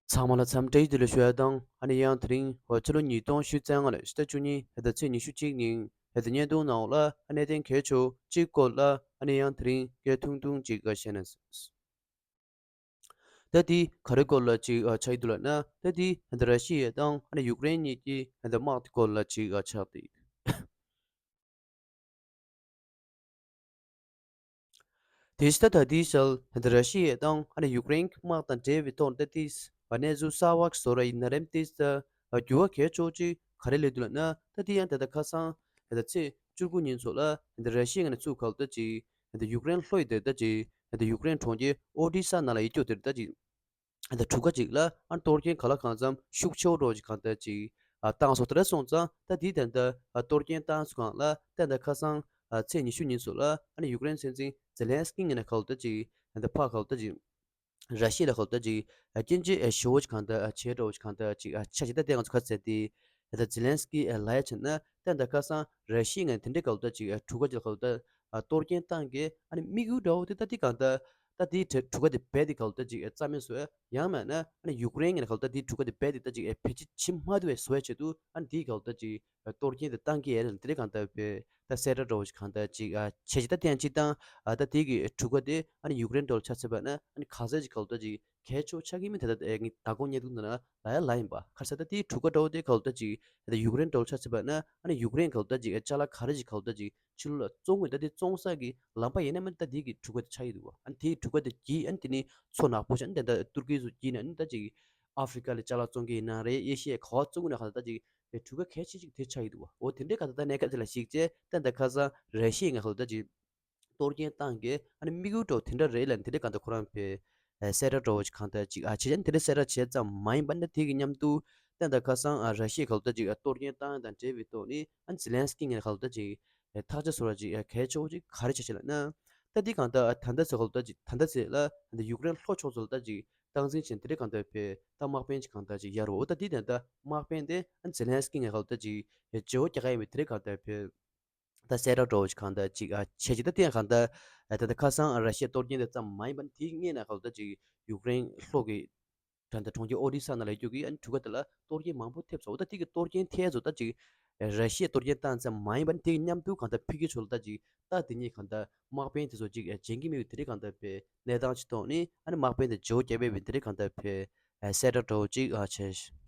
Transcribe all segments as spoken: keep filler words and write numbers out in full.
ཚང་མ་ལ་འཚམས་འདྲི་བདེ་ལེགས་ཞུ་ཡ་དང་། ཨ་ནི་ཡང་དེ་རིང་འོ་ཕྱི་ལོ་ཉིས་སྟོང་ཉི་ཤུ་རྩ་ལྔ་ལོའི་ཕྱི་ཟླ་བཅུ་གཉིས་ཕྱི་ཟླ་ཚེས་ཉི་ཤུ་གཅིག་ཉིན་ཕྱི་ཟླ་བརྙན་ཐུང་ནང་ལ་ཨ་གནད་དོན་གལ་ཆེ་བོ་གཅིག་སྐོར་ལ་ཨ་ནི་ཡང་དེ་རིང་སྐད་ཐུང་ཐུང་ཅིག་བཤད་ན། ད་དེ་ག་རེ་སྐོར་ལ་ཅིག་ཆགས་ཀྱི་འདུག་ལབ་ན། ད་དེ་ར་ཤི་ཡ་དང་ཨ་ནི་ཡུཀ་རེན་གཉིས་ཀྱི་དམག་དེ་སྐོར་ལ་ཅིག་ཆགས་ཏེ། དེ་ཕྱི་ད་ལྟ་དེའི་ཞལ་ད་ར་ཤི་ཡ་དང་ཨ་ནི་ཡུཀ་རེན་གྱི་དམག་དང་འབྲེལ་བའི་ཐོག་ནས་ད་དེའི་གནས་ཚུལ་གསར་བ་བཟོ་ར་ཡིན་ན་རེམ། དེ་ད་འགྱུར་བ་གལ་ཆེ་ཅིག་ག་རེ་སླེབས་འདུག་ལབ་ན། ད་དེ་ཡང་ད་ལྟ་ཁ་སང་ད་ལྟ་ཚེས་བཅུ་དགུ་ཉིན་ཚོ་ལ་ད་ར་ཤི་ཡ་ནས་ཚུར་ག་ལ་ད་ཅིག་ད་ཡུཀ་རེན་ལྷོ་ཡི་དེར་ད་ཅིག་ད་ཡུཀ་རེན་གྲོང་ཁྱེར་ཨོ་ཌི་ས་ནང་ལ་ཡོད་རྒྱུ་དེར་ད་ཅིག་ད་གྲུ་ཁ་ཅིག་ལ་ཨ་གཏོར་སྐྱོན་ག་ལ་གང་འཚམ་ཤུགས་ཆེ་བོ་འགྲོ་ཅིག་གང་ལྟར་ཅིག་ཨ་བཏང་སོང་། དེ་འདྲ་སོང་ཙང་ད་དེ་ད་ལྟ་ཨ་གཏོར་སྐྱོན་བཏང་སོང་གང་ལ་ད་ལྟ་ཁ་སང་ཨ་ཚེས་ཉི་ཤུ་ཉིན་སོགས་ལ་ཨ་ནི་ཡུཀ་རེན་སྲིད་འཛིན་ཛེ་ལན་སི་ཀི་ངོས་ནས་ག་ལ་ད་ཅིག་ད་ལྟ་ཕར་ག་ལ་ད་ཅིག་ར་ཤི་ཡ་ལ་ག་ལ་ད་ཅིག་ཨ་སྐྱོན་བརྗོད་ཨ་ཞེ་བོ་ཅིག་གང་ལྟར་ཨ་བྱས་འགྲོ་ཅིག་གང་ལྟར་ཅིག་ཨ་ཆ་ཅིག་ད་ལྟ་ང་ཚོ་ཁ་གསལ་ཏེ། ད་ལྟ་ཛེ་ལན་སི་ཀི་ཨ་ལབ་ཡ་བྱས་ན་ད་ལྟ་ཁ་སང་ར་ཤི་ཡ་ངོས་དེ་འདྲའི་ག་ལ་ད་ཅིག་ཨ་གྲུ་ཁ་ཅིག་ལ་ག་ལ་ད་ཨ་གཏོར་སྐྱོན་བཏང་གི་ཨ་ནི་དམིགས་ཡུལ་འདྲ་བོ་དེ་ད་དེ་གང་ལྟར་ད་དེའི་གྲུ་ཁ་དེ་རྦད་དེ་ག་ལ་ད་ཅིག་རྩ་མེད་བཟོ་ཡ། ཡང་མིན་ན་ཨ་ནི་ཡུཀ་རེན་ངོས་ནས་ག་ལ་ད་དེའི་གྲུ་ཁ་དེ་རྦད་དེ་ད་ཅིག་བེད་སྤྱོད་བྱེད་མ་ཐུབ་པ་བཟོ་ཡ་ཆེད་དུ་ཨ་ནི་དེའི་ག་ལ་ད་ཅིག་གཏོར་སྐྱོན་དེ་བཏང་གི་ཡོད་ལ། དེ་འདྲའི་གང་ལྟར་བའི་ད་གསལ་བསྒྲགས་འདྲ་བོ་ཞིག་གང་ལྟར་ཅིག་ཨ་བྱས་ཅིག་ད་ཐེངས་གཅིག་དང་ཨ་ད་དེའི་གི་གྲུ་ཁ་དེ་ཨ་ནི་ཡུཀ་རེན་འདྲ་བོ་ཆ་བཞག་པ་ན་ཨ་ནི་ག་ཚད་ཅིག་ག་ལ་ད་ཅིག་གལ་ཆེ་བོ་ཆགས་ཀྱི་མིན་དེ་ད་ཨེ་ངས་ད་གོང་བརྙན་ཐུང་ནང་ལ་ལབ་ཡ་ལབ་ཡིན་པ། ག་རེ་ཟེར་ད་དེའི་གྲུ་ཁ་འདྲ་བོ་དེ་ག་ལ་ད་ཅིག་ད་ཡུཀ་རེན་འདྲ་བོ་ཆ་བཞག་པ་ན་ཨ་ནི་ཡུཀ་རེན་ག་ལ་ད་ཅིག་ཅ་ལག་ག་རེ་ཅིག་ག་ལ་ད་ཅིག་ཕྱི་ལོགས་ལ་བཙོང་དགོས། ད་དེ་བཙོང་ས་གི་ལམ་པ་ཡིན་ན་མིན་ད་དེའི་གི་གྲུ་ཁ་དེ་ཆགས་ཀྱི་འདུག་བ། ཨ་ནི་དེའི་གྲུ་ཁ་དེ་གྱིས་ཨ་ནི་དེ་ནི་མཚོ་ནག་པོ་ཞིག་ཨ་ནི་དེ་འདྲ་ཏུར་ཀི་ཚོ་གྱིས་ནས་ཨ་ནི་ད་ཅིག་ཨ་ཧྥི་རི་ཀ་ལ་ཅ་ལག་བཙོང་གི་ཡིན་ན་རེད། ཨེ་ཤི་ཡའི་ག་བ་བཙོང་གི་ན་གང་ལྟར་ད་ཅིག་གྲུ་ཁ་གལ་ཆེ་ཅིག་དེ་ཆགས་ཀྱི་འདུག་བ། འོ་དེ་འདྲའི་ག་ད་ད་གནས་སྐབས་དེ་ལ་གཞིགས་བྱས་ད་ད་ཁ་སང་ར་ཤི་ཡའི་ངོས་ལ་ད་ཅིག་གཏོར་སྐྱོན་བཏང་གི་ཨ་ནི་དམིགས་ཡུལ་འདྲ་བོ་དེ་འདྲ་རེད་ལབ་ནས་དེ་འདྲའི་གང་ལྟར་ཁོ་རང་བས་ཨ་གསལ་བསྒྲགས་འདྲ་བོ་ཞིག་གང་ལྟར་ཅིག་ཨ་བྱས་བྱས་ནས་དེ་འདྲའི་གསལ་བསྒྲགས་བྱས་ཙམ་མ་ཡིན་པ་ནི་དེ་གི་མཉམ་དུ་ད་ད་ཁ་སང་ཨ་ར་ཤི་ཡའི་ག་ལ་ད་ཅིག་ཨ་གཏོར་སྐྱོན་བཏང་ཡ་དང་འབྲེལ་བའི་ཐོག་ནས་ཨ་ནི་ཛེ་ལན་སི་ཀི་ངོས་ལ་ག་ལ་ད་ཅིག་ཨ་ཐག་གཅོད་བཟོ་ར་ཅིག་ཨ་གལ་ཆེ་བོ་ཅིག་ག་རེ་བྱས་བྱས་ལབ་ན། ད་དེ་གང་ལྟར་ཨ་ད་ད་ཚེ་ག་ལ་ད་ཅིག་ད་ད་ཚེ་ལ་ད་ཡུཀ་རེན་ལྷོ་ཕྱོགས་ཚོ་ལ་ད་ཅིག་སྟངས་འཛིན་བྱས་དེ་འདྲའི་གང་ལྟར་བས་ད་དམག་དཔོན་ཅིག་གང་ལྟར་ཅིག་ཡར་འོ། ད་དེ་དེ་འདྲ་དམག་དཔོན་དེ་ཨ་ཛེ་ལན་སི་ཀི་ངོས་ལ་ག་ལ་ད་ཅིག་ཨ་བརྗེ་བོ་རྒྱག་གི་ཡོད་མེད་དེ་འདྲའི་གང་ལྟར་བས་ད་གསལ་བསྒྲགས་འདྲ་བོ་ཞིག་གང་ལྟར་ཅིག་ཨ་བྱས་ཅིག་ད་དེ་ཡང་གང་ལྟར་ཨ་ད་ད་ཁ་སང་ཨ་ར་ཤི་ཡ་གཏོར་སྐྱོན་དེ་ཙམ་མ་ཡིན་པ་ནི་དེའི་སྔོན་ན་ག་ལ་ད་ཅིག་ཡུཀ་རེན་ལྷོ་གི་ད་ལྟ་གྲོང་ཁྱེར་ཨོ་ཌི་ས་ནང་ལ་ཡོད་རྒྱུ་གི་ཨ་ནི་གྲུ་ཁ་དེ་ལ་གཏོར་སྐྱོན་མང་པོ་ཐེབས་སོང་། ད་དེ་གི་གཏོར་སྐྱོན་ཐེབས་ཚོ་ད་ཅིག་ར་ཤི་ཡས་གཏོར་སྐྱོན་བཏང་ཙམ་མ་ཡིན་པ་ནི་དེ་གི་མཉམ་དུ་གང་ལྟར་ཕ་གི་ཚོ་ལ་ད་ཅིག་ད་དེ་གཉིས་གང་ལྟར་དམག་དཔོན་དེ་ཚོ་ཅིག་ཨ་བྱེད་ཀྱི་མེད་པའི་དེ་འདྲའི་གང་ལྟར་བའི་གནས་སྟངས་ཅིག་ཐོག་ནས་ཨ་ནི་དམག་དཔོན་དེ་བརྗེ་བོ་བརྒྱབ་པའི་དེ་འདྲའི་གང་ལྟར་བའི་ཨ་གསལ་བསྒྲགས་འདྲ་བོ་ཅིག་ཨ་བྱས།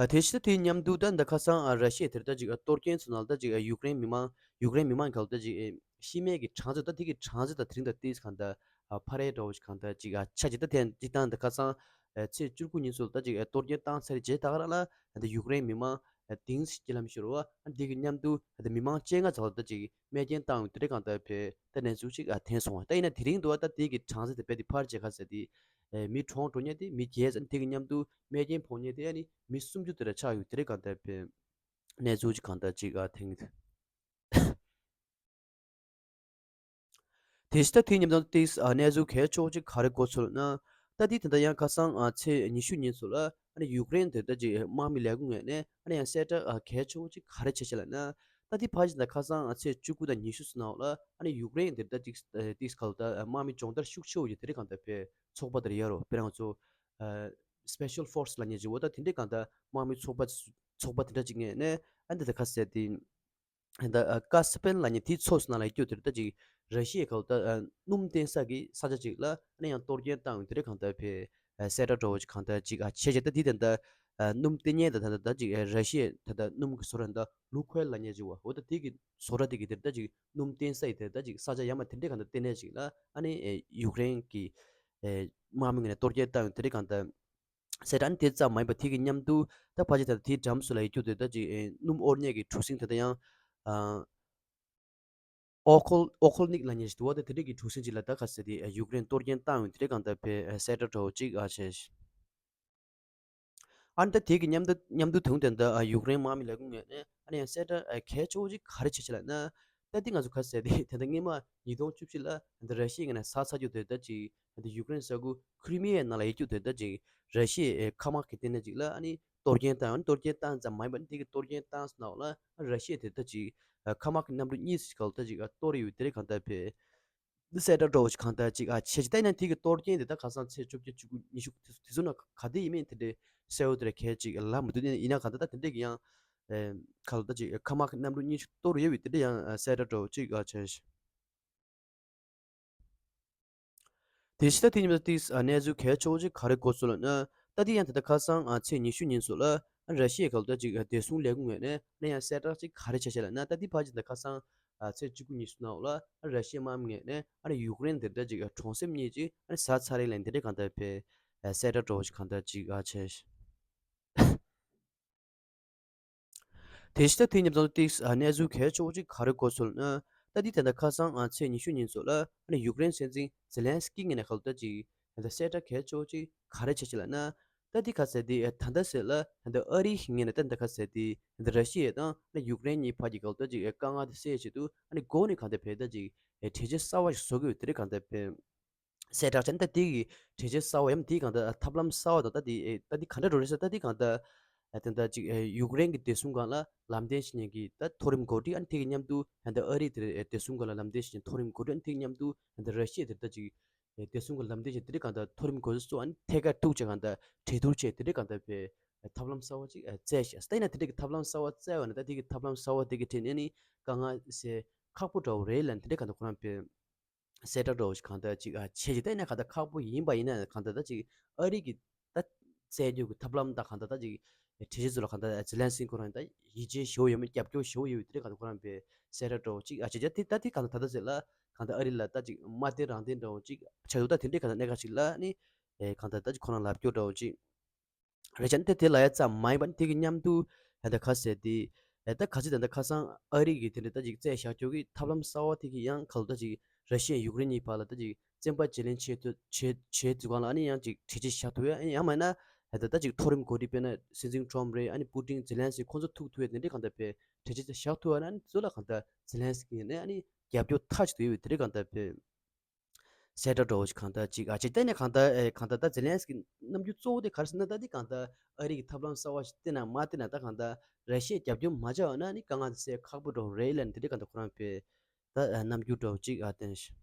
ཨ་དེ་ཕྱི་དེའི་མཉམ་དུ་ད་ད་ཁ་སང་ཨ་ར་ཤི་ཡ་དེར་ད་ཅིག་ཨ་གཏོར་སྐྱོན་ཚོ་ནང་ད་ཅིག་ཨ་ཡུཀ་རེན་མི་མང་ཡུཀ་རེན་མི་མང་ག་ལ་ད་ཅིག་ཨ་ཤི་རྨས་ཀྱི་གྲངས་ཚད་ད་དེ་གི་གྲངས་ཚད་ད་དེ་རིང་ད་ཏིས་གང་ལྟར་ཨ་ཕར་རེ་འདྲ་བོ་ཞིག་གང་ལྟར་ཅིག་ཨ་ཆ་ཅིག་ད་ཐེངས་གཅིག་བཏང་ད་ཁ་སང་ཨ་ཚེས་བཅུ་དགུ་ཉིན་ཚོ་ད་ཅིག་ཨ་གཏོར་སྐྱོན་བཏང་ཚར་རྗེས་ད་ག་རང་ལ་ད་ཡུཀ་རེན་མི་མང་ཨ་དིང་སི་ཅི་ལམ་ཤོར་བ་ཨ་དེ་གི་མཉམ་དུ་ད་མི་མང་བཅོ་ལྔ་ཙམ་ལ་ད་ཅིག་རྨས་སྐྱོན་བཏང་ཡོད་དེ་འདྲ་གང་ལྟར་བས་ད་གནས་ཚུལ་ཅིག་ཨ་ཐོན་སོང་བ། ད་ཡིན་ན་དེ་རིང་དུ་བ་ད་དེ་གི་གྲངས་ཚད་དེ་རྦད་དེ་ཕར་བཅད་ཁ་ཟེར་དེ། ཨེ་མི་གྲོངས་འགྲོ་མཁན་དེ་མི་བརྒྱད་ཙམ། དེ་གི་མཉམ་དུ་རྨས་སྐྱོན་ཕོག་མཁན་དེ་ཨ་ནི་མི་སུམ་ཅུ་དེ་འདྲ་ཆགས་ཡོད་དེ་འདྲ་གང་ལྟར་བས་གནས་ཚུལ་ཅིག་གང་ལྟར་ཅིག་ཨ་ཐེངས་དེ་ཕྱི་ད་དེ་མཉམ་དུ་ཏིས་ཨ་གནས་ཚུལ་གལ་ཆེ་བོ་ཅིག་ག་རེ་གོ་ཚུལ་ན། ད་དེ་དེ་འདྲ་ཡང་ཁ་སང་ཨ་ཚེས་ཉི་ཤུ་ཉིན་ཚོ་ལ་ཨ་ནི་ཡུཀ་རེན་དེ་ད་ཅིག་དམག་མི་ལས་ཁུངས་ངོས་ནས་ཨ་ནི་ཡང་གསལ་བསྒྲགས་ཨ་གལ་ཆེ་བོ་ཅིག་ག་རེ་བྱས་ཤག་ལབ་ན། ད་དེ་ཕ་ཞིག་ད་ཁ་སང་ཨ་ཚེས་བཅུ་དགུ་དང་ཉི་ཤུ་ཚོ་ནང་ལ་ཨ་ནི་ཡུཀ་རེན་དེ་ད་ཅིག་ཨ་ཏིས་ག་ལ་ད་ཨ་དམག་མི་སྦྱོང་བརྡར་ཤུགས་ཆེ་བོ་ཡོད་དེ་འདྲ་གང་ལྟར་བས་ཚོགས་པ་དེར་ཡོད་རོ། དཔེར་ན་ང་ཚོ་ཨ་སི་པེ་ཤལ་ཕོར་སི་ལབ་མཁན་ཅིག་འོ་ད་དེ་འདྲའི་གང་ལྟར་དམག་མི་ཚོགས་པ་ཚོགས་པ་དེ་འདྲ་ཅིག་ངོས་ནས་ཨ་འདི་ད་ཁ་གསལ་དེ་ད་ཨ་ཀ་སི་པན་ལབ་མཁན་དེའི་ཚོ་ནང་ལ་ཡོད་རྒྱུ་དེར་ད་ཅིག་ར་ཤི་ཡའི་ག་ལ་ད་ཨ་སྣུམ་བཏོན་ས་གི་ས་ཆ་ཅིག་ལ་ཨ་ནི་ཡང་གཏོར་སྐྱོན་བཏང་ཡོད་དེ་འདྲ་གང་ལྟར་བས་ཨ་གསལ་བསྒྲགས་འདྲ་བོ་ཅིག་གང་ལྟར་ཅིག་ཨ་བྱས་བྱས་ད་དེ་ད་ད་ཨ་སྣུམ་བཏོན་མཁན་ད་ད་ད་ཅིག་ཨ་ར་ཤི་ཡའི་ད་ད་སྣུམ་གི་བཟོ་གྲྭ་ད་ལུ་ཁོལ་ལབ་མཁན་ཅིག་འོ་ད་དེ་གི་བཟོ་གྲྭ་དེ་གི་དེར་ད་ཅིག་སྣུམ་བཏོན་ས་ཡི་དེར་ད་ཅིག་ས་ཆ་ཡར་མར་དེ་འདྲའི་གང་ལྟར་བསྟན་ནས་ཅིག་ལ་ཨ་ནི་ཨེ་ཡུཀ་རེན་གི་ཨེ་དམག་མི་ངོས་ནས་གཏོར་སྐྱོན་བཏང་ཡོད་དེ་འདྲའི་གང་ལྟར། ཟེར་ད་ནི་དེ་ཙམ་མ་ཡིན་པ་དེ་གི་མཉམ་དུ་ད་ཕལ་ཆེར་ད་དེའི་འགྲམ་སུ་ལ་ཡོད་རྒྱུ་དེ་ད་ཅིག་ཨེ་སྣུམ་དབོར་མཁན་གྱི་གྲུ་གཟིངས་དེ་ད་ཡང་ཨ་ཨོ་ཁོལ་ཨོ་ཁོལ་ནིག་ལབ་མཁན་ཞིག་འདུག་བ། ད་དེ་འདྲས་ཀྱི་གྲུ་གཟིངས་ཅིག་ལ་ད་ག་ཟེར་དེ་ཡུཀ་རེན་གཏོར་སྐྱོན་བཏང་ཡོད་དེ་འདྲས་གང་ལྟར་བས་ཨ་གསལ་བསྒྲགས་འདྲ་བོ་ཅིག་ཨ་བྱས། ཨ་ནི་ད་དེ་གི་མཉམ་དུ་མཉམ་དུ་དུང་དེ་འདྲ་ཨ་ཡུཀ་རེན་དམག་མི་ལས་ཁུངས་ངོས་ནས་ཨ་ནི་ཡང་གསལ་བསྒྲགས་ཨ་གལ་ཆེ་བོ་ཅིག་ག་རེ་བྱས་ཤག་ལབ་ན། ད་འདི་ང་ཚོ་ག་ཟེར་དེ་ད་ལྟ་སྔོན་མ་ཉིས་སྟོང་བཅུ་བཞི་ལ་འདི་ར་ཤི་ཡའི་ངོས་ནས་ཟ་ཚར་རྒྱུ་དེ་ད་ཅིག་འདི་ཡུཀ་རེན་ས་ཁུལ་ཁི་རི་མི་ཡའི་ནང་ལ་ཡོད་རྒྱུ་དེ་ད་ཅིག་ར་ཤི་ཡའི་མཁའ་དམག་གི་སྟེང་ནས་ཅིག་ལ་ཨ་ནི་གཏོར་སྐྱོན་བཏང་། ཨ་ནི་གཏོར་སྐྱོན་བཏང་ཙམ་མ་ཡིན་པར་འདི་གི་གཏོར་སྐྱོན་བཏང་ཟེར་ནའོ་ལ་ཨ་ར་ཤི་ཡ་དེ་ད་ཅིག་མཁའ་དམག་གི་གནམ་གྲུ་གཉིས་ཀྱི་སྒང་ལ་ད་ཅིག་གཏོར་ཡོད་དེ་རེད། གང་ལྟར་བས་ འདི་གསལ་བསྒྲགས་འདྲ་བོ་ཞིག་གང་ལྟར་ཅིག་ཨ་བྱས་ཅིག་ད་ཡིན་ན་དེ་གི་གཏོར་སྐྱོན་དེ་ད་ཁ་སང་ཚེས་བཅོ་བརྒྱད་བཅུ་དགུ་ཉི་ཤུ་དེ་ཚོ་དེ་ཚོ་ནང་ག་དེ་ཡིན་མིན་དེ་འདྲའི་གསལ་བོ་དེ་འདྲ་གལ་ཅིག་ལབ་མི་འདུག་ཡིན་ན་གང་ལྟར་ད་དེ་འདྲའི་གི་ཡང་ཁ་ལོ་ད་ཅིག་ཁ་དམག་གི་གནམ་གྲུ་གཉིས་ཤིག་གཏོར་ཡོད་པའི་དེ་འདྲ་ཡང་གསལ་བསྒྲགས་འདྲ་བོ་ཅིག་ཨ་བྱས་ཤིང་། དེ་ཕྱི་ད་དེ་ཉིན་ཏིག་གནས་ཚུལ་གལ་ཆེ་བོ་ཅིག་ག་རེ་གོ་སོང་ལབ་ན། ད་དེ་ཡང་ད་ལྟ་ཁ་སང་ཚེས་ཉི་ཤུ་ཉིན་སོགས་ལ་ར་ཤི་ཡའི་ཁ་ལོ་ད་ཅིག་བདེ་སྲུང་ལས་ཁུངས་ངོས་ནས་ཨ་ནི་ཡང་གསལ་བསྒྲགས་ཅིག་ག་རེ་བྱས་བྱས་ལབ་ན། ད་དེ་ཕར་ཅིག་ད་ཁ་སང་ཚེས་བཅུ་དགུ་ཉིན་སོགས་ནང་ལ་ར་ཤི་ཡའི་དམག་མི་ངོས་ནས་ཨ་ནི་ཡུཀ་རེན་དེ་འདྲ་ཅིག་གྲོང་གསེབ་གཉིས་ཅིག་ཨ་ནི་ཟ་ཚར་རེད་ལབ་དེ་འདྲ་གང་ལྟར་བས་གསལ་བསྒྲགས་འདྲ་བོ་ཞིག་གང་ལྟར་ཅིག་ཨ་བྱས། དེ་ཕྱི་ད་དེ་ཉིན་ཙམ་ཏིག་གནས་ཚུལ་གལ་ཆེ་བོ་ཅིག་ག་རེ་གོ་སོང་ལབ་ན། ད་དེ་ད་ལྟ་ཁ་སང་ཚེས་ཉི་ཤུ་ཉིན་སོགས་ལ་ཨ་ནི་ཡུཀ་རེན་སྲིད་འཛིན་ཛེ་ལན་སི་ཀི་ངོས་ནས་ཁ་ལོ་ད་ཅིག་ད་ལྟ་གསལ་བསྒྲགས་གལ་ཆེ་བོ་ཅིག་ག་རེ་བྱས་བྱས་ལབ་ན། ད་དེ་ག་ཟེར་དེ་ད་ལྟ་ཟེར་ལ་ད་ལྟ་ཨ་རི་ངོས་ནས་ད་ལྟ་ག་ཟེར་དེ་ད་ལྟ་ར་ཤི་ཡ་དང་ཨ་ནི་ཡུཀ་རེན་གཉིས་བར་གྱི་ཁ་ལོ་ད་ཅིག་དཀའ་ངལ་དེ་སེལ་ཆེད་དུ་ཨ་ནི་འགོ་ནས་གང་ལྟར་བས་ད་ཅིག་གྲོས་ཆོད་གསར་བ་ཞིག་བཟོ་གི་ཡོད་དེ་འདྲ་གང་ལྟར་བས། གསལ་བསྒྲགས་བྱས་ན་ད་དེ་གི་གྲོས་ཆོད་གསར་བ་ཡང་དེ་གང་ལྟར་ཐབས་ལམ་གསར་བ་དང་ད་དེ་ཨེ་ད་དེ་ག་འདྲ་འགྲོ་རེད་ཟེར་ད་དེ་གང་ལྟར་ཨ་དེ་འདྲ་ཅིག་ཨེ་ཡུཀ་རེན་གྱི་བདེ་སྲུང་སྒང་ལ་ལམ་སྟོན་བྱེད་མཁན་གྱི་ད་མཐོ་རིམ་འགོ་ཁྲིད་ཨ་ནི་དེ་གི་མཉམ་དུ་ད་ལྟ་ཨ་རི་དེར་ཨེ་བདེ་སྲུང་སྒང་ལ་ལམ་སྟོན་བྱེད་མཁན་མཐོ་རིམ་འགོ་ཁྲིད་ཨ་ནི་དེ་གི་མཉམ་དུ་ད་ལྟ་ར་ཤི་ཡ་དེར་ད་ཅིག་ཨེ་བདེ་སྲུང་གི་ལམ་སྟོན་བྱེད་དེ་འདྲ་གང་ལྟར་མཐོ་རིམ་འགོ་ཁྲིད་ཚོ་ཨ་ནི་ཐད་ཀར་ཐུག་བྱས་གང་ལྟར་གྲོས་བསྡུར་བྱས་དེ་འདྲ་གང་ལྟར་བས་ཐབས་ལམ་གསར་བ་ཅིག་ཨེ་བཙལ་ཤག་ད་ཡིན་ན་དེ་འདྲ་གི་ཐབས་ལམ་གསར་བ་བཙལ་བ་ན་ད་དེ་གི་ཐབས་ལམ་གསར་བ་དེ་གི་ཁྲོད་ནས་ནི་དཀའ་ངལ་སེལ་ཁག་པོ་འདྲ་བོ་རེད་ལབ་ནས་དེ་འདྲ་གང་ལྟར་ཁོ་རང་བས། གསལ་བསྒྲགས་འདྲ་བོ་ཞིག་གང་ལྟར་ཅིག་ཨ་བྱས་ཅིག་ད་ཡིན་ན་གང་ལྟར་ཁག་པོ་ཡིན་པ་ཡིན་ན་གང་ལྟར་ད་ཅིག་ཨ་རི་གི་ད་བཙལ་རྒྱུ་གི་ཐབས་ལམ་ད་གང་ལྟར་ད་ཅིག་གྲོས་ཆོད་ཚོ་ལ་གང་ལྟར་ཛེ་ལན་སི་ཁོ་རང་ད་ཡིད་ཆེས་ཞེ་པོ་ཡོད་མེད་རྒྱབ་སྐྱོར་ཞེ་པོ་ཡོད་པའི་དེ་འདྲ་གང་ལྟར་ཁོ་རང་བས་གསལ་བསྒྲགས་འདྲ་བོ་ཅིག་ཨ་བྱས་ཅིག་དེ་ད་དེ་གང་ལྟར་ད་ལྟ་ཟེར་ལ་གང་ལྟར་ཨ་རི་ལ་ད་ཅིག་མ་བརྟེན་རང་བརྟེན་འདྲ་བོ་ཅིག་ཆགས་འདུག་ད་དེ་འདྲའི་གང་ལྟར་གནད་འགག་ཅིག་ལ་ནི་ཨེ་གང་ལྟར་ད་ཅིག་ཁོ་རང་ལབ་སྐྱོར་འདྲ་བོ་ཅིག་རེད་བྱས་ན་དེ་དེ་ལ་ཡ་ཙམ་མ་ཡིན་པ་ནི་དེ་གི་མཉམ་དུ་ད་ལྟ་ག་ཟེར་དེ་ཨེ་ད་ག་ཚོད་ད་ལྟ་ཁ་སང་ཨ་རི་གི་དེ་འདྲ་ད་ཅིག་བཙལ་བཞག་རྒྱུ་གི་ཐབས་ལམ་གསར་བ་དེ་གི་ཡང་ག་ལ་ད་ཅིག་ར་ཤི་ཡ་ཡུཀ་རེན་གཉིས་བར་ལ་ད་ཅིག་བཙན་པ་བརྗེ་ལེན་བྱེད་དུ་བྱེད་བྱེད་དུས་སྒང་ལ་ཨ་ནི་ཡང་ཅིག་གྲོས་ཆོད་བཞག་ཐུབ་ཡ་ཨ་ནི་ཡང་མ་ཡིན་ན་ད་ལྟ་ད་ཅིག་མཐོ་རིམ་འགོ་ཁྲིད་དཔེར་ན་སྲིད་འཛིན་ཁྲོམ་རེད་ཨ་ནི་པུ་ཏིན་ཛེ་ལན་སི་ཁོང་ཚོ་ཐུག་ཐུབ་ཡ་དེ་འདྲའི་གང་ལྟར་བས་གྲོས་ཆོད་བཞག་ཐུབ་ཡ་ན་ཨ་ནི་ཚོ་ལ་གང་ལྟར་ཛེ་ལན་སི་ནས་ཨ་ནི་རྒྱབ་སྐྱོར་མཐའ་གཅིག་ཏུ་ཡོད་པའི་དེ་འདྲའི་གང་ལྟར་བས། གསལ་བསྒྲགས་འདྲ་བོ་ཞིག་གང་ལྟར་ཅིག་ཨ་ཅིག་བལྟས་ནས་གང་ལྟར་ཨེ་གང་ལྟར་ད་ཛེ་ལན་སི་ཀི་རྣམ་འགྱུར་གཙོ་བོ་དེ་ག་རེ་ཟེར་ན་ད་འདི་གང་ལྟར་ཨ་རི་གི་ཐབས་ལམ་གསར་བ་ཞིག་བལྟས་ན་མ་བལྟས་ན་ད་གང་ལྟར་ར་ཤི་ཡས་རྒྱབ་སྐྱོར་མ་བྱས་པ་ན་ནི་དཀའ་ངལ་དེ་སེལ་ཁག་པོ་འདྲ་བོ་རེད་ལབ་ནས་དེ་འདྲའི་གང་ལྟར་ཁོ་རང་བས་ད་རྣམ་འགྱུར་འདྲ་བོ་ཅིག་ཨ་བསྟན་ཤག་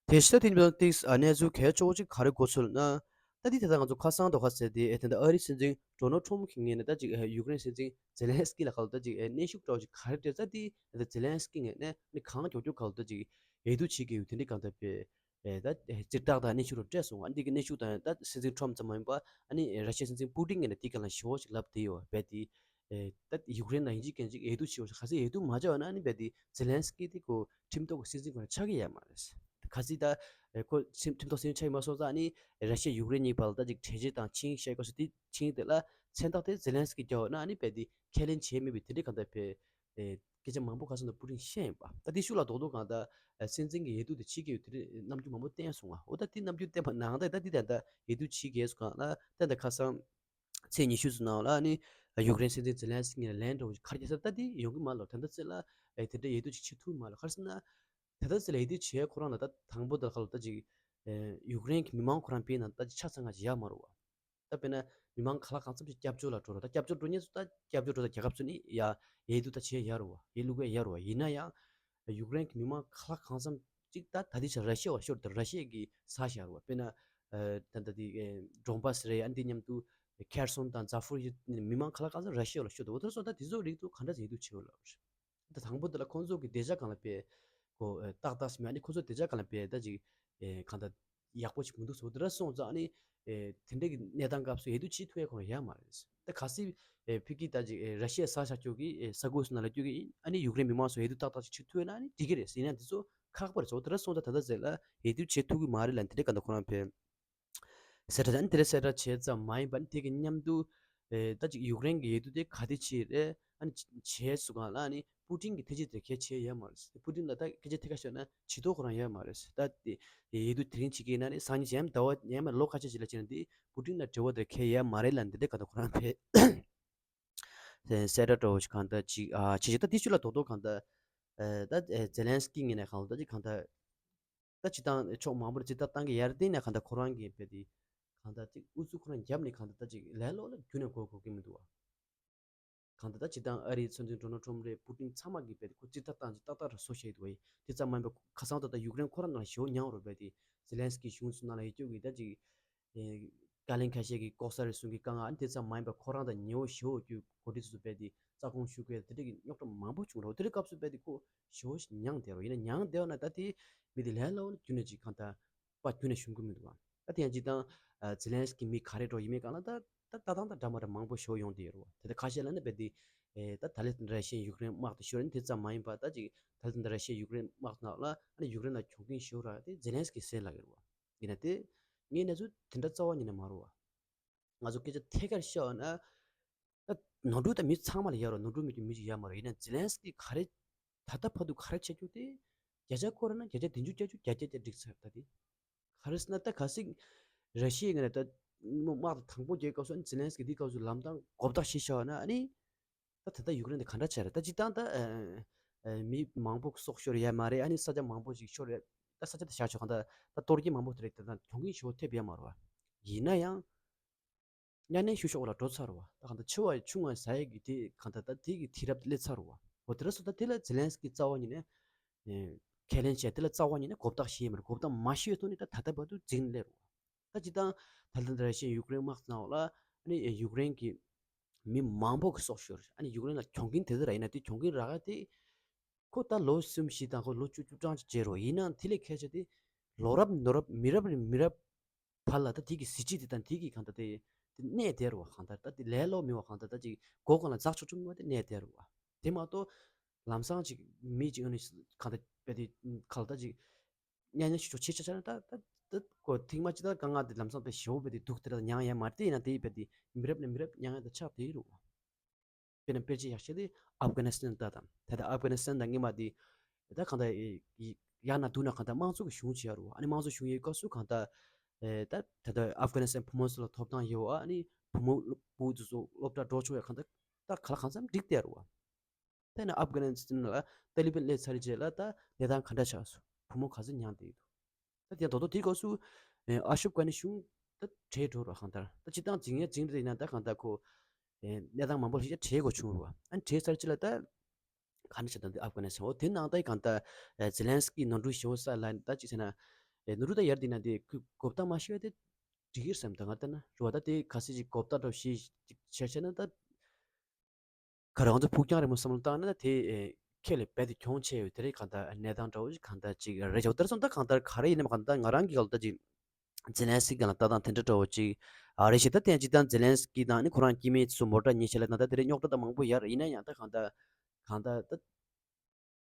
དེ་ཕྱི་ད་དེ་ཉིན་ཏིག་གནས་ཚུལ་གལ་ཆེ་བོ་ཅིག་ག་རེ་གོ་ཚུལ་ན། ད་དེ་དེ་ལྟར་ང་ཚོ་ཁ་སང་དོ་ཁ་ཟེར་དེ་ཨེ་དེ་འདྲ་ཨ་རི་སྲིད་འཛིན་ཌོ་ནལ་ཊམ་གྱི་ངོས་ནས་ད་ཅིག་ཡུཀ་རེན་སྲིད་འཛིན་ཛེ་ལན་སི་ཀི་ལ་ཁ་ལ་ད་ཅིག་གནོན་ཤུགས་འདྲ་བོ་ཅིག་ག་རེ་སྤྲད་ཙང་དེ་ཛེ་ལན་སི་ཀི་ངོས་ནས་ནི་གང་མགྱོགས་མགྱོགས་ཁ་ལ་ད་ཅིག་འོས་བསྡུ་བྱེད་དགོས་དེ་འདྲའི་གང་ལྟར་བས་ད་ཅིག་ཏག་ཏག་གནོན་ཤུགས་རུ་སྤྲད་སོང་བ་འདི་གི་གནོན་ཤུགས་དང་ད་སྲིད་འཛིན་ཊམ་ཙམ་མ་ཡིན་པ་ཨ་ནི་ར་ཤི་ཡའི་སྲིད་འཛིན་པུ་ཏིན་ངོས་ནས་དེ་ག་ལ་ཞེ་བོ་ཅིག་ལབ་བསྡད་ཡོད་བས་དེ། ཨེ་ད་ཡུཀ་རེན་ལ་ཡིན་གཅིག་མིན་གཅིག་འོས་བསྡུ་བྱེད་དགོས་ཤག་གལ་སྲིད་འོས་བསྡུ་མ་བྱས་པ་ན་ནི་རྦད་དེ་ཛེ་ལན་སི་ཀི་དེ་ཁོ་ཁྲིམས་ཐོག་གི་སྲིད་འཛིན་ཁོ་ན་ཆགས་ཀྱི་ཡོད་མ་རེད། གལ་སྲིད་ད་ཨེ་ཁོ་ཁྲིམས་ཁྲིམས་ཐོག་སྲིད་འཛིན་ཆགས་ཀྱི་མ་སོང་ཙང་ནི་ར་ཤི་ཡ་ཡུཀ་རེན་གཉིས་བར་ལ་ད་ཅིག་གྲོས་ཆོད་དང་ཆིངས་ཡིག་བཤད་དགོས་སུ་དེ་ཆིངས་ཡིག་དེ་ལ་མཚན་རྟགས་དེ་ཛེ་ལན་སི་ཀི་རྒྱག་འོས་ན་ནི་རྦད་དེ་ཁས་ལེན་བྱས་མེད་པའི་དེ་འདྲའི་གང་ལྟར་བས་ཨེ་སྐད་ཆ་མང་པོ་ག་སོང་ན་པུ་ཏིན་བཤད་ཡིན་པ། ད་དེ་ཤུགས་ལ་རྡོག་རྡོག་གང་ལྟར་ཨེ་སྲིད་འཛིན་གྱི་འོས་བསྡུ་དེ་བྱེད་ཀྱི་ཡོད་དེ་རྣམ་འགྱུར་མང་པོ་བསྟན་སོང་བ། འོ་ད་དེ་རྣམ་འགྱུར་བསྟན་པ་ནང་ད་ད་དེ་ད་ད་འོས་བསྡུ་བྱེད་དགོས་སུ་གང་ལ་ད་ད་ཁ་སང་། ཚེས་ཉི་ཤུ་ཙམ་ནང་ལ་ནི་ཡུཀ་རེན་སྲིད་འཛིན་ཛེ་ལན་སི་ཀི་ངོས་ལན་འདྲ་བོ་ཞིག་ག་རེ་བྱས་ཟེར་ད་དེ་ཡོང་གི་མ་རེད། ད་ལྟ་ཚེ་ལ་ཨེ་དེ་འདྲ་འོས་བསྡུ་ཅིག་བྱེད་ཐུབ་མ་རེད། ག་རེ་ཟེར་ན་ད་ལྟ་ཚེ་ལ་འོས་བསྡུ་བྱས་ཁོ་རང་ལ་ད་དང་པོ་དེ་ལ་ཁ་ལ་ད་ཅིག་ཨེ་ཡུཀ་རེན་གྱི་མི་མང་ཁོ་རང་པའི་ནང་ད་ཅིག་ཆ་ཚང་ང་ཅིག་ཡོད་མ་རེད་བ། ད་དཔེར་ན་མི་མང་ག་ལ་གང་འཚམ་ཅིག་སྐྱབས་བཅོལ་ལ་འགྲོ་རེད། ད་སྐྱབས་བཅོལ་འགྲོ་མཁན་ཚོ་ད་སྐྱབས་བཅོལ་འགྲོ་ད་རྒྱལ་ཁབ་ཚོ་ནི་ཡ་འོས་བསྡུ་ད་བྱས་ཡོད་རེད་བ། འོས་བླུག་གི་ཡོད་རེད་བ། ཡིན་ན་ཡང་ཡུཀ་རེན་གྱི་མི་མང་ག་ལ་གང་འཚམ་ཅིག་ད་ད་ལྟའི་ཆར་ར་ཤི་ཡ་བ་ཤོར་ཏེ་ར་ཤི་ཡ་གི་ས་ཞིག་ཡོད་རེད་བ། དཔེར་ན་ཨ་ད་ད་དེ་ཨེ་ཌོན་བྷ་སི་རེད། ཨ་འདི་མཉམ་དུ་ཁེར་སོན་དང་ཛ་ཕོ་རི་ཟི་མི་མང་ག་ལ་གང་འཚམ་ར་ཤི་ཡ་ལ་ཤོར་འདུག་འོ་དེ་སོང་ད་དེ་ཚོ་རིགས་ཚོ་ག་འདྲ་ཟེར་འོས་བསྡུ་བྱེད་དགོས་ལབ་རེད། ད་དང་པོ་དེ་ལ་ཁོང་ཚོ་གི་བདེ་འཇགས་སྒང་ལ་དཔེ་ཁོ་ཨེ་ཏག་ཏག་ཞིག་མེད། ཨ་ནི་ཁོང་ཚོ་བདེ་འཇགས་སྒང་ལ་དཔེ་ད་ཅིག་ཨེ་གང་ལྟར་ཡག་པོ་ཞིག་མི་འདུག་ཟེར་འོ་དེ་འདྲ་སོང་ཙང་ཨ་ནི་ཨེ་དེ་འདྲ་གི་གནས་སྟངས་སྐབས་སུ་འོས་བསྡུ་བྱེད་ཐུབ་ཡ་ཁོ་རང་ཡོད་མ་རེད། ད་གལ་སྲིད་ཨེ་ཕ་གི་ད་ཅིག་ཨེ་ར་ཤི་ཡ་ས་ཆ་སྐྱོད་ཀྱི་ཨེ་ས་ཁུལ་སོགས་ནང་ལ་སྐྱོད་ཀྱི་ཡིན། ཨ་ནི་ཡུཀ་རེན་མི་མང་ཚོ་འོས་བསྡུ་ཏག་ཏག་ཅིག་བྱེད་ཐུབ་ཡོད་ན་ཨ་ནི་འགྲིག་གི་རེད་ཟེར། ཡིན་ན་དེ་ཚོ་ཁག་པོ་རེད་ཟེར། འོ་དེ་འདྲ་སོང་ཙང་ད་ལྟ་ཟེར་ལ་འོས་བསྡུ་བྱེད་ཐུབ་ཀྱི་མ་རེད་ལབ་དེ་འདྲ་ག་འདྲ་ཁོ་རང་ཕེབས། གསལ་བསྒྲགས་ཨ་ནི་དེ་འདྲ་གསལ་བསྒྲགས་བྱས་ཙམ་མ་ཡིན་པ་ཨ་ནི་དེ་གི་མཉམ་དུ་ཨེ་ད་ཅིག་ཡུཀ་རེན་གྱི་འོས་བསྡུ་དེ་ག་དེ་བྱེད་རེད། ཨ་ནི་བྱས་སུ་གང་ལ་ཨ་ནི་པུ་ཏིན་གྱི་ཐེ་ཇུས་དེ་གལ་ཆེ་ཡོད་མ་རེད། པུ་ཏིན་ལ་ད་སྐད་ཆ་ཐད་ཀར་ཤོད་ན་ཇུས་གཏོགས་ཁོ་རང་ཡོད་མ་རེད། ད་དེ་འོས་བསྡུ་དེ་རིང་བྱེད་ཀྱི་ཡིན་ན་ནི་སང་ཉིན་གཞན་ཟླ་བ་ཡན་མ་ལོ་ཁ་ཤས་ཤིག་ལ་བྱས་ན་དེ་པུ་ཏིན་ལ་འབྲེལ་བ་དེ་གལ་ཡོད་མ་རེད་ལབ་འདི་འདྲ་ག་འདྲ་ཁོ་རང་ཕེབས། གསལ་བསྒྲགས་འདྲ་བོ་ཞིག་གང་ལྟར་ཅིག་ཨ་བྱེད་ཀྱི། ད་དེ་ཚོ་ལ་རྡོག་རྡོག་གང་ལྟར་ཨེ་ད་ཨེ་ཛེ་ལན་སི་ཀི་ངོས་ནས་གང་ལྟར་ཅིག་གང་ལྟར་ད་སྤྱིར་བཏང་ཕྱོགས་མང་པོར་ཇི་ལྟར་བཏང་གི། ཡར་ལྡན་ནས་གང་ལྟར་ཁོ་རང་གི་དཔེ་དེ་གང་ལྟར་ཅིག་ཨུ་ཚུགས་ཁོ་རང་བརྒྱབ་ནས་གང་ལྟར་ད་ཅིག་ལས་སླ་པོ་ལ་རྒྱུན་ནས་གོ་གོ་གི་མི་འདུག་བ། གང་ལྟར་ད་སྤྱིར་བཏང་ཨ་རིའི་སྲིད་འཛིན་ཌོ་ནལ་ཊམ་རེད། པུ་ཏིན། ཚང་མ་གིས་རྦད་དེ་ཁོ་ཅིག་ལྟ་སྟངས་ཅིག་ཏག་ཏག་རེད་བཟོ་བཞག་ཡོད་འདུག་བ། དེ་ཙམ་མ་ཡིན་པར་ཁ་སང་ད་ལྟ་ཡུཀ་རེན་ཁོ་རང་ནང་ཞེ་པོ་མྱངས་རོ། རྦད་དེ་ཛེ་ལན་སི་ཀི་གཞུང་ཚོ་ནང་ལ་ཡོད་རྒྱུ་གི་ད་ཅིག་ཨེ་བཀའ་བློན་ཁ་ཤས་ཀྱིས་ལྐོག་ཟ་རེ་ཟུང་གིས་དཀའ་ངལ། ཨ་ནི་དེ་ཙམ་མ་ཡིན་པར་ཁོ་རང་དང་ཉེ་བོ་ཞེ་པོ་གྱུར་འགོ་ཁྲིད་ཚོ་རྦད་དེ་རྩ་དགོངས་ཞུ་དགོས་དེ་འདྲ་གི་རྙོག་དྲ་མང་པོ་བྱུང་རོ། དེ་འདྲའི་སྐབས་སུ་རྦད་དེ་ཁོ་ཞེ་པོ་ཞིག་མྱངས་བསྡད་རོ། ཡིན་ན་མྱངས་བསྡད་པ་ན་ད་དེ་མི་དེ་ལས་སླ་པོ་ནས་རྒྱུན་ནས་ཅིག་གང་ལྟར་པ་རྒྱུན་ནས་ཞུམ་གི་མི་འདུག་བ། ད་དེ་ཡང་སྤྱིར་བཏང་ཨ་ཛེ་ལན་སི་ཀི་མི་ག་རེ་འགྲོ་ཡིན་མིན་གང་ལ་ད་ད་ལྟ་སྟངས་དང་འདྲ་མ་འདྲ་མང་པོ་ཞེ་པོ་ཡོང་བསྡད་ཡོད་རེད་བ། དེ་ད་ཁ་ཤས་ལ་ནི་རྦད་དེ་ཨེ་ད་ད་ལན་ར་ཤི་ཡ་ཡུཀ་རེན་དམག་དེ་ཤོར་ནི་དེ་ཙམ་མ་ཡིན་པ། ད་ཅིག་ད་ལན་ར་ཤི་ཡ་ཡུཀ་རེན་དམག་ནང་ལ་ཨ་ནི་ཡུཀ་རེན་ལ་གྱོང་གུན་ཞེ་པོ་རག་དེ་ཛེ་ལན་སི་ཀི་ཟེར་ལབ་ཀྱི་རེད་བ། ཡིན་ན་དེ་ངའི་གནས་ཚུལ་དེ་འདྲ་རྩ་བ་ཉིད་ནས་མ་རེད་བ། ང་ཚོ་སྐད་ཆ་ཐད་ཀར་བཤད་པ་ན། ད་ནོར་འཁྲུལ་ད་མི་ཚང་མ་ལ་ཡོད་རེད། ནོར་འཁྲུལ་མེད་རྒྱུ་མི་ཅིག་ཡོད་མ་རེད། ཡིན་ན་ཛེ་ལན་སི་ཀི་ག་རེ་ད་ལྟ་བར་དུ་ག་རེ་བྱེད་རྒྱུ་དེ་བརྒྱ་ཆ་བཀོད་རེད་ན་བརྒྱ་ཆ་བདུན་ཅུ་བརྒྱད་ཅུ་བརྒྱ་བརྒྱ་བརྒྱ་འགྲིག་ཚར། ད་དེ་ག་རེ་ཟེར་ན་ད་གལ་སྲིད་ར་ཤི་ཡའི་ངོས་ནས་ད་དམག་དང་དང་པོ་རྒྱག་སྐབས་སུ་ཛེ་ལན་སི་ཀི་དེའི་སྐབས་སུ་ལམ་སྟངས་མགོ་བཏགས་ཤིག་བཞག་པ་ན་ཨ་ནི། ད་ད་ལྟ་ཡུཀ་རེན་དེ་ག་འདྲ་བྱས་རེད། ད་སྤྱིར་བཏང་ད་ཨ་ཨ་མི་མང་པོ་སྲོག་ཤོར་ཡ་མ་རེད། ཨ་ནི་ས་ཆ་མང་པོ་ཞིག་ཤོར་རེད། ད་ས་ཆ་དེ་བཞག་ཆོག་གང་ལྟར་ད་གཏོར་སྐྱོན་མང་པོ་དེ་རེད། ད་ད་གྱོང་གུན་ཞེ་པོ་ཐེབས་ཡ་མ་རེད་བ། ཡིན་ན་ཡང་གཉའ་གནོན་བཤུ་གཞོག་ལ་འགྲོ་ཚར་བ། ད་གང་ལྟར་འཆི་བ་ཆུང་བ་ཟ་ཡས་ཀྱི་དེ་གང་ལྟར་ད་དེ་གི་དུས་རབས་སླེབས་ཚར་བ། འོ་དེ་འདྲ་སོང་ད་དེ་ལ་ཛེ་ལན་སི་ཀི་རྩ་བ་ཉིད་ནས་ཨེ་ཁས་ལེན་བྱས། དེ་ལ་རྩ་བ་ཉིད་ནས་མགོ་བཏགས་ཤེས་མ་རེད། མགོ་བཏགས་མ་ཤེས་པའི་ཐོག་ནས་ད་ད་ལྟ་བར་དུ་འཛིང་སླེབས་རེད་བ། ད་སྤྱིར་བཏང་ད་ལྟ་ར་ཤི་ཡ་ཡུཀ་རེན་དམག་ནང་ལ་ཨ་ནི་ཡུཀ་རེན་གྱི་མི་མང་པོ་གི་སྲོག་ཤོར། ཨ་ནི་ཡུཀ་རེན་ལ་གྱོང་གུན་དེ་ཚོ་རག་ཡིན་ན་དེ་གྱོང་གུན་རག་ག་དེ་ཁོ་ད་ལོ་གསུམ་བཞི་དང་ཁོ་ལོ་བཅུ་བཅུ་གྲངས་ཅིག་བྱས་རོ། ཡིན་ནའང་དེ་ལས་ཁྱད་ཆེ་དེ་ལོ་རབས་ནོར་རབས་མི་རབས་རེ་མི་རབས་བར་ལ་ད་དེ་གི་གཟི་བརྗིད་དེ་དང་དེ་གི་གང་ལྟར་དེ་དེ་གནས་བསྡད་རོ། གང་ལྟར་ད་དེ་ལས་སླ་པོ་མེད་བ། གང་ལྟར་ད་ཅིག་མགོ་སྒང་ལ་འཛེག་ཆོག་ཆོག་མེད་བ། དེ་གནས་བསྡད་རོ་བ། དེ་མ་གཏོགས་ལམ་སང་ཅིག་མི་ཅིག་ཨ་ནི་གང་ལྟར་རྦད་དེ་གང་ལྟར་ཅིག་གཉའ་གནོན་ཞུ་ཆོག་ཆེ་ཆ་ཆ་ན་ད་ད་ད་ཁོ་ཐེངས་མ་གཅིག་ད་དཀའ་ངལ་དེ་ལམ་སང་དེ་ཞེ་པོ་རྦད་དེ་སྡུག་དེ་འདྲ་མྱངས་ཡ་མ་རེད། དེ་ཡིན་ན་དེ་རྦད་དེ་མི་རབས་ནས་མི་རབས་མྱངས་ཡ་དེ་ཆགས་བསྡད་རོ་བ། དཔེར་ན་དཔེར་བརྗོད་ཡག་ཤོས་དེ་ཨབ་གྷ་ནི་སི་ཐན་ལྟ་དང་། ད་ལྟ་ཨབ་གྷ་ནི་སི་ཐན་དང་སྔོན་མ་དེ་ད་གང་ལྟར་ཡག་ན་སྡུག་ན་གང་ལྟར་དམངས་གཙོ་གི་གཞུང་བྱས་རོ། ཨ་ནི་དམངས་གཙོ་གཞུང་ཡོད་སྐབས་སུ་གང་ལྟར་ད་ད་ལྟ་ཨབ་གྷ་ནི་སི་ཐན་བུ་མོ་ཚོ་ལ་ཐོབ་ཐང་ཡོད་བ། ཨ་ནི་བུ་མོ་བུ་དེ་ཚོ་སློབ་གྲྭ་འགྲོ་ཆོག་ཡ་གང་ལྟར་ད་ག་ལ་གང་འཚམ་འགྲིག་བསྡད་རོ་བ། ད་ཡིན་ན་ཨབ་གྷ་ནི་སི་ཐན་ལ་ཏཱ་ལི་བན་སླེབས་ཚར་རྗེས་ལ་ད་གནས་སྟངས་ག་འདྲ་ཆགས་སོང་། བུ་མོ་ག་ཚོད་མྱངས་བསྡད་ཡོད་འདུག་ད་དེ་རྡོག་རྡོག་དེའི་སྐབས་སུ་ཨ་ཤུབ་གྷ་ནི་གཞུང་ད་བྲལ་འགྲོ་རོ། གང་ལྟར་ད་སྤྱིར་བཏང་འཛིང་ཡ་འཛིང་རེད་ཡིན་ན་ད་གང་ལྟར་ཁོ་ཨེ་གནས་སྟངས་མང་པོ་ཞིག་བྲལ་དགོས་བྱུང་རོ། ཨ་ནི་བྲལ་ཚར་རྗེས་ལ་ད་ག་འདྲ་བྱས་ད་འདི་ཨབ་གྷ་ནི་སི་ཐན། འོ་དེ་ནང་ད་གང་ལྟར་ཨེ་ཛེ་ལན་སི་ཀི་ནོར་འཁྲུལ་ཞེ་པོ་བསགས་ལ་ད་ཅི་ཟེར་ན་ཨེ་ནོར་འཁྲུལ་ད་ཡར་འདི་ན་དེ་ཁོས་མགོ་བཏགས་མ་ཤེས་པ་དེ་འགྲིག་གི་རེད་བསམ། ད་ང་ལྟར་ན་རེད་བ། ད་དེ་གལ་སྲིད་ཅིག་མགོ་བཏགས་འདྲ་བོ་ཞིག་ཅིག་བྱས་བྱས་ན་ད། ག་རེ་ང་ཚོ་ཕུགས་རྒྱང་རིང་མོ་བསམ་བློ་བཏང་ན་དེ་ཨེ་ཁྱེད་ལས་རྦད་དེ་གྱོང་ཆེ་ཡོད། དེ་རེད། གང་ལྟར་གནས་སྟངས་འདྲ་བོ་ཅིག་གང་ལྟར་ཅིག་རེད་ཅག་དེར་སོང་ད་གང་ལྟར་ག་རེ་ཡིན་ནམ་གང་ལྟར་ང་རང་གི་ག་ལ་ད་ཅིག་ཛེ་ལན་སི་ཀི་ལ་ལྟ་སྟངས་དེ་འདྲ་འདྲ་བོ་ཅིག་ཨ་རེད་ཤག་ད་དེ་ཡང་ཅིག་ད་ཛེ་ལན་སི་ཀི་དང་ནི་ཁོ་རང་སྐྱེ་དམན་ཚོ་མོ་ཊ་ཉེས་བྱས་ལ་ད་ད་དེ་རེད། རྙོག་དྲ་ད་མང་པོ་ཡོད་རེད། ཡིན་ན་ཡང་ད་གང་ལྟར་གང་ལྟར་ད།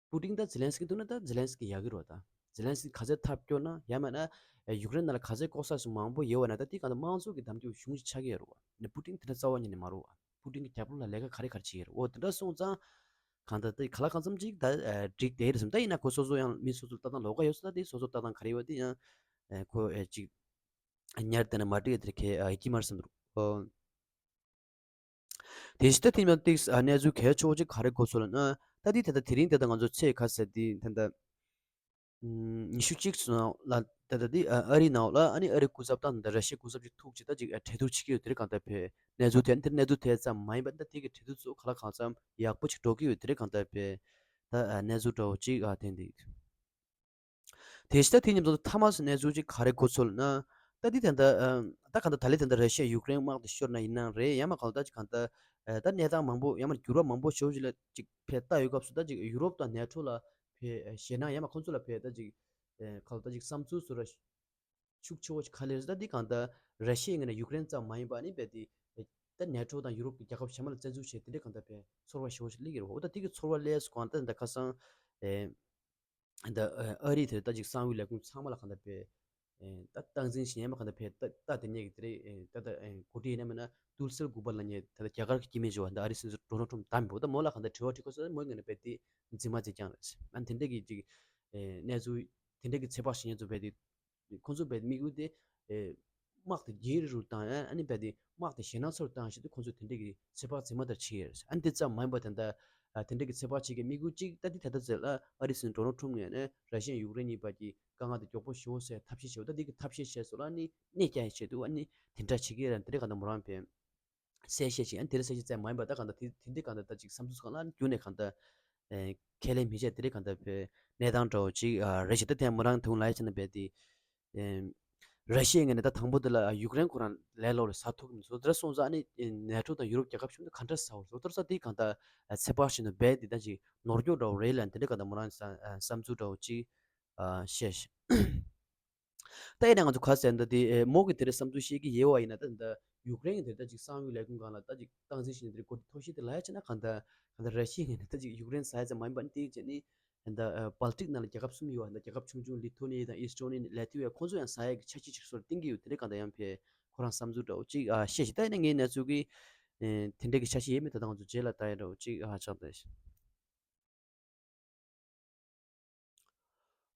པུ་ཏིན་དང་ཛེ་ལན་སི་ཀི་འདུག་ན་ད་ཛེ་ལན་སི་ཀི་ཡག་གི་རེད་བ། ད་ཛེ་ལན་སི་ཀི་ག་ཚད་ཐབས་སྐྱོ་ན་ཡང་མིན་ན་ཡུཀ་རེན་ནང་ལ་ག་ཚད་ལྐོག་ཟ་སུ་མང་པོ་ཡོད་བ་ན་ད་དེ་གང་ལྟར་དམངས་གཙོ་གི་འདེམས་སྐྱོང་གཞུང་ཞིག་ཆགས་ཀྱི་ཡོད་རེད་བ། ནི་པུ་ཏིན་དེ་འདྲ་རྩ་བ་ཉིད་ནས་མ་རེད་བ། པུ་ཏིན་གྱི་རྒྱབ་ལོགས་ལ་ལས་ཀ་ག་རེ་ག་རེ་བྱེད་ཀྱི་ཡོད་རེད། འོ་དེ་འདྲ་སོང་ཙང་གང་ལྟར་དེ་ག་ལ་གང་འཚམ་ཅིག་ད་འགྲིག་བསྡད་རེད་བསམ། ད་ཡིན་ན་ཁོ་སོ་སོ་ཡང་མི་སོ་སོ་ལྟ་སྟངས་ལོགས་ཀ་ཡོད་སོང་། ད་དེ་སོ་སོ་ལྟ་སྟངས་ག་རེ་ཡོད་དེ་ཡང་ཁོ་ཅིག་ཉར་བསྡད་ན་མ་འགྲིག་ཡ་དེ་རེད། ཁེ་ཡིད་ཀྱི་མར་བསམ་འདུག་ཨོ། དེ་བཞིན་ད་དེ་མ་ཏིག་གནས་ཚུལ་གལ་ཆེ་བོ་ཅིག་ག་རེ་གོ་སོང་ལབ་ན། ད་དེ་ད་ལྟ་དེ་རིང་ད་ལྟ་ང་ཚོ་ཚེས་ག་ཚོད་དེ་ད་ལྟ་ཉི་ཤུ་གཅིག་ཙམ་ལ་ད་ལྟ་དེ་ཨ་རི་ནང་ལ་ཨ་ནི་ཨ་རི་སྐུ་ཚབ་དང་ད་ལྟ་ར་ཤི་ཡའི་སྐུ་ཚབ་ཅིག་ཐུག་ཅིག་ད་ཅིག་གྲོས་བསྡུར་བྱེད་ཀྱི་ཡོད། དེ་རིང་གང་ལྟར་བས་གནས་ཚུལ་དེ་དེ་གནས་ཚུལ་དེ་ཙམ་མ་ཡིན་པ་ད་དེ་གི་གྲོས་བསྡུར་ཚོ་ག་ལ་གང་འཚམ་ཡག་པོ་ཅིག་འགྲོ་གི་ཡོད། དེ་རིང་གང་ལྟར་བས་ད་གནས་ཚུལ་འདྲ་བོ་ཅིག་ཨ་དེ་འདུག་དེ་བཞིན་ད་དེ་མཉམ་དུ་ཐ་མ་སུ་གནས་ཚུལ་ཅིག་ག་རེ་གོ་ཚུལ་ན། ད་འདི་ད་ལྟ་ད་གང་ལྟར་ད་ལན་ད་ལྟ་ར་ཤི་ཡ་ཡུཀ་རེན་དམག་དེ་ཤོར་ན་ཡིན་ན་རེད། ཡང་མ་གང་ལྟར་ཅིག་གང་ལྟར་ད་གནས་སྟངས་མང་པོ་ཡང་མ་འགྱུར་བ་མང་པོ་ཞེ་པོ་ཅིག་ལ་ཅིག་ཕེ་ལྟ་ཡོད་སྐབས་སུ་ད་ཅིག་ཡུ་རོབ་དང་ནེ་ཊོ་ལ་ཕེ་ཞེད་སྣང་ཡང་མ་ཁོང་ཚོ་ལ་ཕེ་ད་ཅིག་གང་ལྟར་ཅིག་བསམ་ཚུལ་སུ་ར་ཤུགས་ཆེ་བོ་ཅིག་ག་ལེར་ད་འདི་གང་ལྟར་ར་ཤི་ཡའི་ངོས་ནས་ཡུཀ་རེན་ཙམ་མ་ཡིན་པ་ནི་ཕེ་དེ་ད་ནེ་ཊོ་དང་ཡུ་རོབ་ཀྱི་རྒྱལ་ཁབ་གཞན་པ་ལ་བཙན་འཛུལ་བྱས་དེ་འདྲ་གང་ལྟར་ཕེ་ཚོར་བ་ཞེ་པོ་ཅིག་སླེབས་ཀྱི་རེད། འོ་ད་འདི་གི་ཚོར་བ་སླེབས་སུ་གང་ལྟར་ད་ཁ་སང་ད་ཨ་རི་དེར་ད་ཅིག་གསང་བའི་ལས་ཁུངས་ཚང་མ་ལ་གང་ལྟར་ཕེ་ད་སྟངས་འཛིན་ཞིག་ཡང་མ་གང་ལྟར་ཕེ་ད་ད་དེ་ནས་ཀྱི་དེ་རེད། ད་ད་གོ་སྒྲིག་ཡིན་ན་མིན་ན་ཏུལ་སེལ་དགུ་པ་ལ་ཉེ་ད་ལྟ་རྒྱ་གར་གྱི་སྐྱེ་དམན་ཚོ་ད་ཨ་རི་སྲིད་འཛིན་ཌོ་ནལ་ཊམ་ད་མི་འོ་ད་མོ་ལ་གང་ལྟར་དྲི་བ་དྲི་དགོས་སོ་མོའི་ངོས་ནས་ཕེ་དེ་འཛིན་མ་བྱེད་ཀྱང་རེད། ཨ་དེ་འདྲ་གི་ཅིག་གནས་ཚུལ་དེ་འདྲ་གི་ཚོད་དཔག་ཞིག་ཡིན་ཚོ་ཕེ་དེ། ཁོང་ཚོ་བའི་དམིགས་ཡུལ་དེ་ཨེ་དམག་དེ་རྒྱལ་རུ་བཏང་ཡ་ཨ་ནི་བས་དེ་དམག་དེ་ཞེད་སྣང་ཚོར་བཏང་ཞེས་དེ་ཁོང་ཚོས་དེ་འདྲ་གི་ཚོད་དཔག་རྫུན་མ་ལྟར་བྱེད་ཡོད་རེད། ཨ་ནི་དེ་ཙམ་མ་ཡིན་པ་ད་ལྟ་ཨ་དེ་འདྲ་གི་ཚོད་དཔག་བྱེད་མཁན་དམིགས་ཡུལ་གཅིག་ད་འདི་ད་ལྟ་ཚོད་ལ་ཨ་རི་སྲིད་འཛིན་ཌོ་ནལ་ཊམ་ངོས་ནས་ར་ཤི་ཡ་ཡུཀ་རེན་གཉིས་བར་གྱི་དཀའ་ངལ་དེ་མགྱོགས་པོ་ཞི་བ་སེལ་ཐབས་ཤེས་བྱེད་འོ་ད་འདི་གི་ཐབས་ཤེས་བྱས་སོ་ལ་ཨ་ནི་གནས་སྐྱོང་ཡ་ཆེད་དུ་ཨ་ནི་དེ་འདྲ་བྱེད་ཀྱི་ཡོད་རེད། དེ་འདྲ་ག་ད་མོ་རང་བས་ གསལ་བཤད་ཅིག་ཨ་ནི་དེ་རིང་གསལ་བཤད་བཙལ་མ་ཡིན་པ་ད་གང་ལྟར་དེ་དེ་འདྲའི་གང་ལྟར་ད་ཅིག་བསམ་ཚུལ་གང་ལ་རྒྱུན་ནས་གང་ལྟར་ཨེ་ཁས་ལེན་མི་བྱེད་དེ་རིང་གང་ལྟར་བའི་གནས་སྟངས་འདྲ་བོ་ཅིག་ཨ་རེད་ཤག་ད་དེ་མོ་རང་དུང་ལ་ཡ་ཆ་ན་བས་དེ་ཨེ་ར་ཤི་ཡའི་ངོས་ནས་ད་དང་པོ་དེ་ལ་ཡུཀ་རེན་ཁོ་རང་ལས་སླ་པོ་རེད་ཟ་ཐུབ་ཀྱི་མི་འདུག་དེ་འདྲ་སོང་ཙང་ཨ་ནི་ནེ་ཊོ་དང་ཡུ་རོབ་རྒྱལ་ཁབ་གཞན་དུ་ག་འདྲ་ཟ་བར་འདུག་དེ་འདྲ་ས་དེ་གང་ལྟར་ཚེ་དཔག་བཞིན་དུ་བས་དེ་ད་ཅིག་ནོར་འཁྱོག་འདྲ་བོ་རེད་ལབ་དེ་འདྲ་གང་ལྟར་མོ་རང་བསམ་ཚུལ་འདྲ་བོ་ཅིག་ཨ་བཤད་ཤག་ད་ཡིན་ན་ང་ཚོ་ག་ཟེར་ན་ད་དེ་མོ་གི་དེ་འདྲ་བསམ་ཚུལ་བཤད་ཀྱི་ཡོད་པ་ཡིན་ན་ད་ད་ཡུཀ་རེན་གྱི་དེ་ད་ཅིག་གསང་བའི་ལས་ཁུངས་སྒང་ལ་ད་ཅིག་སྟངས་འཛིན་བྱས་ནས་དེ་འདྲ་གོ་སྒྲིག་ཐོག་ཤིག་དེ་ལ་ཡ་བྱས་ན་གང་ལྟར་གང་ལྟར་ར་ཤི་ཡའི་ངོས་ནས་ད་ཅིག་ཡུཀ་རེན་ཟ་ཡ་ཙམ་མ་ཡིན་པ་ནི་དེ་བྱས་ནི་ད་སྦལ་ཏིག་ནང་ལ་རྒྱལ་ཁབ་གསུམ་ཡོད་པ་ད་རྒྱལ་ཁབ་ཆུང་ཆུང་ལི་ཐུ་ནི་ཡ་དང་ཨི་སི་ཊོ་ནི་ཡ་ལེ་ཐི་ཝ་ཡ་ཁོང་ཚོ་ཡང་ཟ་ཡ་གི་འཆར་གཞི་ཅིག་བཟོ་བཏིང་གི་ཡོད། དེ་འདྲ་གང་ལྟར་ཡང་ཕེ་ཁོ་རང་བསམ་ཚུལ་འདྲ་བོ་ཅིག་ཨ་བཤད་ཤག་ད་ཡིན་ན་ངའི་གནས་ཚུལ་གི་ཨེ་དེ་འདྲ་གི་འཆར་གཞི་ཡོད་མེད་ད་ད་ང་ཚོ་རྗེས་ལ་ལྟ་ཡ་འདྲ་བོ་ཅིག་ཨ་ཆགས་ད།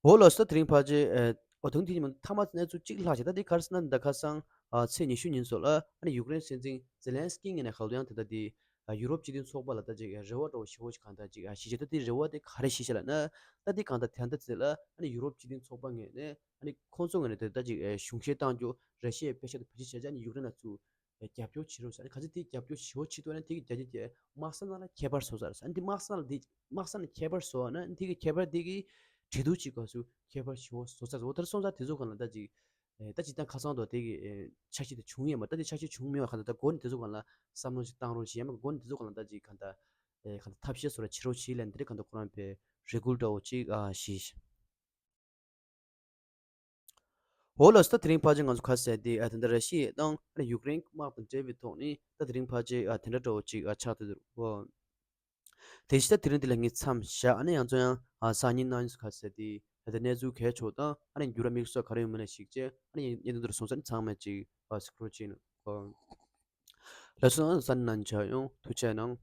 འོ་ལགས་སོ། ད་དེ་རིང་ཕལ་ཆེར་ཨེ་འོ་དུང་དེ་ཉིན་མཐའ་མ་གནས་ཚུལ་གཅིག་ལྷག་བྱས། ད་དེ་ག་རེ་ཟེར་ན་ད་ཁ་སང་ཨ་ཚེས་ཉི་ཤུ་ཉིན་སོགས་ལ་ཨ་ནི་ཡུཀ་རེན་སྲིད་འཛིན་ཛེ་ལན་སི་ཀི་ངོས་ནས་ག་ལ་ཡང་དེ་ད་དེ་ཨ་ཡུ་རོབ་སྤྱི་མཐུན་ཚོགས་པ་ལ་ད་ཅིག་རེ་བ་འདྲ་བོ་ཞེ་པོ་ཞིག་གང་ལྟར་ཅིག་ཨ་ཞིག་བྱས། ད་དེ་རེ་བ་དེ་ག་རེ་ཞིག་བྱས་ལབ་ན་ད་དེ་གང་ལྟར་དེ་ད་ཚེ་ལ་ཨ་ནི་ཡུ་རོབ་སྤྱི་མཐུན་ཚོགས་པ་ངོས་ནས་ཨ་ནི་ཁོང་ཚོ་ངོས་ནས་དེ་ད་ཅིག་ཨ་གཞུང་བཞེས་བཏང་རྒྱུ་ར་ཤི་ཡའི་པེ་ཤ་དེ་བེད་སྤྱོད་བྱས་བྱས་ཨ་ནི་ཡུཀ་རེན་ལ་ཚུར་རྒྱབ་སྐྱོར་བྱེད་རོགས་ཟེར། ཨ་ནི་ག་ཚོད་དེ་རྒྱབ་སྐྱོར་ཞེ་པོ་བྱེད་ཐུབ་ན་དེ་གི་རྒྱ་ཆེ་དེ་དམག་ས་ནང་ལ་ཁྱད་པར་བཟོ་ས་རེད་ཟེར། ཨ་ནི་དེ་དམག་ས་ནང་ལ་དེ་དམག་ས་ནང་ཁྱད་པར་བཟོ་བ་ན་ཨ་ནི་དེ་གི་ཁྱད་པར་དེ་གི་འབྲེལ་གཏུག་བྱེད་སྐབས་སུ་ཁྱད་པར་ཞེ་པོ་བཟོ་ས་རེད། འོ་ད་སོང་ཙང་དེ་ཚོ་གང་ལ་ད་ཅིག་ཨེ་ད་ཅིག་ད་ཁ་སང་དུ་དེ་གི་ཨེ་འཆར་གཞི་དེ་བྱུང་ཡོད་མ་རེད། ད་དེ་འཆར་གཞི་བྱུང་མེད་པ་གང་ལྟར་ད་འགོ་ནས་དེ་ཚོ་གང་ལ་བསམ་བློ་ཞིག་བཏང་རོགས་བྱེད། ཡང་མིན་འགོ་ནས་དེ་ཚོ་གང་ལ་ད་ཅིག་གང་ལྟར་ཨེ་གང་ལྟར་ཐབས་ཤེས་བཟོ་ར་བྱེད་རོགས་བྱེད་ལབ་ནས་དེ་འདྲ་གང་ལྟར་ཁོ་རང་པའི་རེ་སྐུལ་འདྲ་བོ་ཅིག་ཨ་ཞིག་འོ་ལགས་སོ། ད་དེ་རིང་ཕལ་ཆེར་ང་ཚོ་ག་ཟེར་དེ་ཨ་དེ་འདྲ་ར་ཤི་ཡ་དང་ཨ་ནི་ཡུཀ་རེན་དམག་དང་འབྲེལ་བའི་ཐོག་ནས་ད་དེ་རིང་ཕལ་ཆེར་ཨ་དེ་འདྲ་འདྲ་བོ་ཅིག་ཨ་ཆགས་བསྡད་འདུག་གོ། དེ་བཞིན་ད་དེ་རིང་འདི་ལ་ངས་མཚམས་བཞག་ཨ་ནི་ཡང་ཚོ་ཡང་ཨ་སང་ཉིན་གནངས་ཉིན་སུ་ག་ཟེར་དེ་ཨ་དེ་གནས་ཚུལ་གལ་ཆེ་བ་དང་ཨ་ནི་འགྱུར་བ་དམིགས་བསལ་ག་རེ་ཡོང་མིན་ལ་གཞིགས་བྱས་ཨ་ནི་ངས་འདི་འདིར་སོང་ཙང་ཚང་མས་ཅིག་ཨ་སི་ཀྲོལ་བྱེད་ནོ་གོ། ལགས་སོ། ཨ་ནི་གཟའ་ཉི་མ་མཇལ་ཡོང་། ཐུགས་རྗེ་གནང་།